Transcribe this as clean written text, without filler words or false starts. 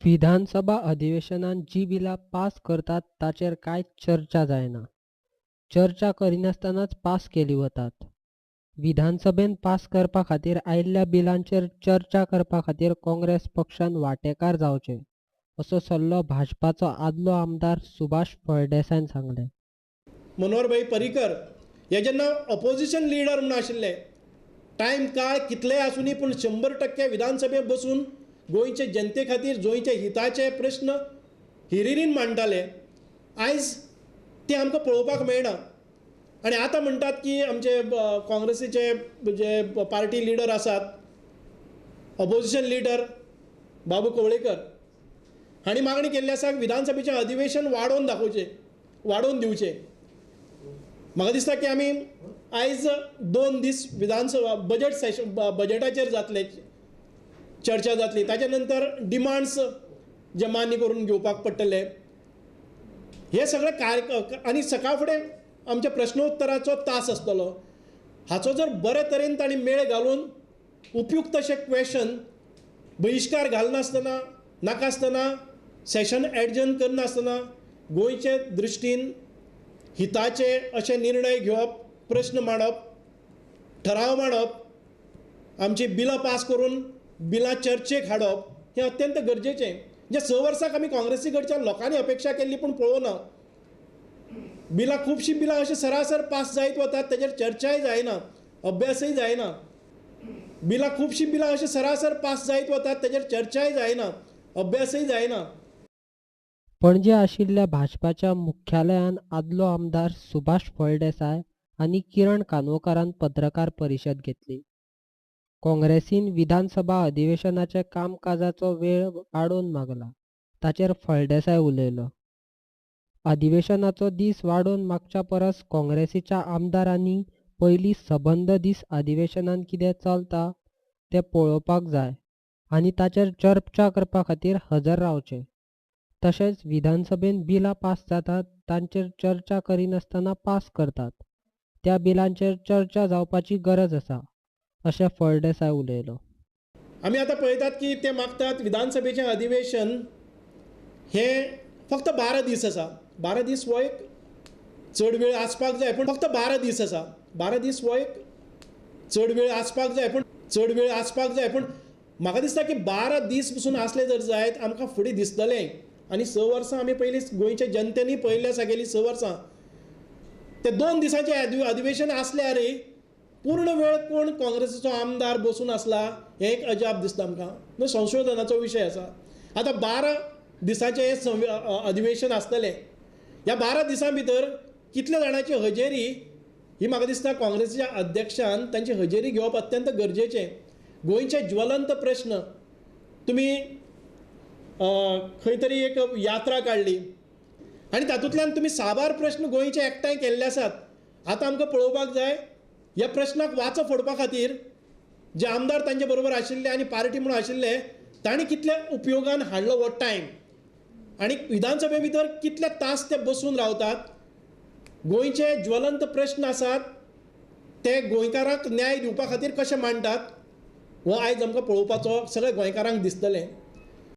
विधानसभा अधिवेशनांत जी बिलां पास करतात ताचेर कांयच चर्चा जायना. चर्चा करिनासतनाच पास केलीं वतात. विधानसभेंत पास करपा खातीर आयिल्ल्या बिलांचेर चर्चा करपा खातीर काँग्रेस पक्षान वांटेकार जावचें, असो सल्लो भाजपाचो आदलो आमदार सुभाष फळदेसायान सांगलें. मनोहरभाई पर्रीकर हे जेन्ना ऑपोजिशन लिडर म्हूण आशिल्ले, टायम काळ कितलेय आसुनी पूण 100% विधानसभेंत बसून गोंयचे जनते खातीर गोंयच्या हिताचे प्रश्न हिरिरीन मांडटाले. आयज ते आमकां पळोवपाक मेळना. आनी आतां म्हणटात की आमचे काँग्रेसीचे जे पार्टी लिडर आसात, ऑपोजिशन लिडर बाबू कवळेकर हांणी मागणी केल्ली आसा विधानसभेचें अधिवेशन वाडोवन दाखोवचें, वाडोवन दिवचें. म्हाका दिसता की आमी आयज 2 दीस विधानसभा बजेट सेशन बजेटाचेर जातले, चर्चा जातली, ताच्या नंतर डिमांड्स जे मान्य करून घेवपाक पडटले. हे सगळे कार्य आनी सकाळ फुडें आमच्या प्रश्नोत्तराचो तास आसतलो. हाचो जर बरे तरेन तांणी मेळ घालून उपयुक्त अशे क्वेशन बहिश्कार घालनासतना, नाकासतना, सेशन एडजर्न करनासतना गोंयचे दृश्टीन हिताचे अशे निर्णय घेवप, प्रश्न मांडप, ठराव मांडप, आमची बिलां पास करून बिलां चर्चेक हाडप हें अत्यंत गरजेचें. जे 6 वर्साक आमी काँग्रेसी कडच्यान लोकांनी अपेक्षा केल्ली पूण पळोवना. बिलां खुबशीं बिलां अशीं सरासर पास जायत वतात, तेजेर चर्चाय जायना, अभ्यासय जायना. बिलां खुबशीं बिलां अशीं सरासर पास जायत वतात, तेजेर चर्चाय जायना, अभ्यासय जायना. पणजे आशिल्ल्या भाजपाच्या मुख्यालयान आदलो आमदार सुभाष फळदेसाय आनी किरण कानोळकारान पत्रकार परिशद घेतली. काँग्रेसीन विधानसभा अधिवेशनाचे कामकाजाचो वेळ वाडोवन मागला, ताचेर फळदेसाय उलयलो. अधिवेशनाचो दीस वाडोवन मागच्या परस काँग्रेसीच्या आमदारांनी पयलीं सबंद दीस अधिवेशनान कितें चलता तें पळोवपाक जाय आनी ताचेर चर्चा करपा खातीर हजर रावचें. तशेंच विधानसभेंत बिलां पास जातात तांचेर चर्चा करिनासतना पास करतात, त्या बिलांचेर चर्चा जावपाची गरज आसा, अशें फळदेसाय उलयलो. आमी आतां पळयतात की ते मागतात विधानसभेचें अधिवेशन हें फक्त 12 दीस आसा. 12 दीस हो एक चड वेळ आसपाक जाय, पूण फक्त 12 दीस आसा. 12 दीस हो एक चड वेळ आसपाक जाय, पूण चड वेळ आसपाक जाय. पूण म्हाका दिसता की 12 दीस पसून आसले जर जायत आमकां फुडें दिसतलें. आनी 6 वर्सां आमी पयलीं गोंयच्या जनतेनी पळयल्लें आसा, गेलीं 6 वर्सां ते 2 दिसांचें अधिवेशन आसल्यारय पूर्ण वेळ कोण काँग्रेसीचो आमदार बसून आसला हें एक अजाप दिसता आमकां. न्हू, संशोधनाचो विशय आसा. आतां 12 दिसांचें हें अधिवेशन आसतलें. ह्या 12 दिसां भितर कितल्या जाणांची हजेरी ही म्हाका दिसता काँग्रेसीच्या अध्यक्षान तांची हजेरी घेवप अत्यंत गरजेचें. गोंयचे ज्वलंत प्रश्न, तुमी खंय तरी एक यात्रा काडली आनी तातूंतल्यान तुमी साबार प्रश्न गोंयचे एकठांय केल्ले आसात. आतां आमकां पळोवपाक जाय ह्या प्रश्नाक वाचो फोडपा खातीर जे आमदार तांचे बरोबर आशिल्ले आनी पार्टी म्हणून आशिल्ले तांणी कितल्या उपयोगान हाडलो हो टायम आनी विधानसभे भितर कितले तास ते बसून रावतात. गोंयचे ज्वलंत प्रश्न आसात ते गोंयकारांक न्याय दिवपा खातीर कशें मांडटात हो आयज आमकां पळोवपाचो सगळ्या गोंयकारांक दिसतलें.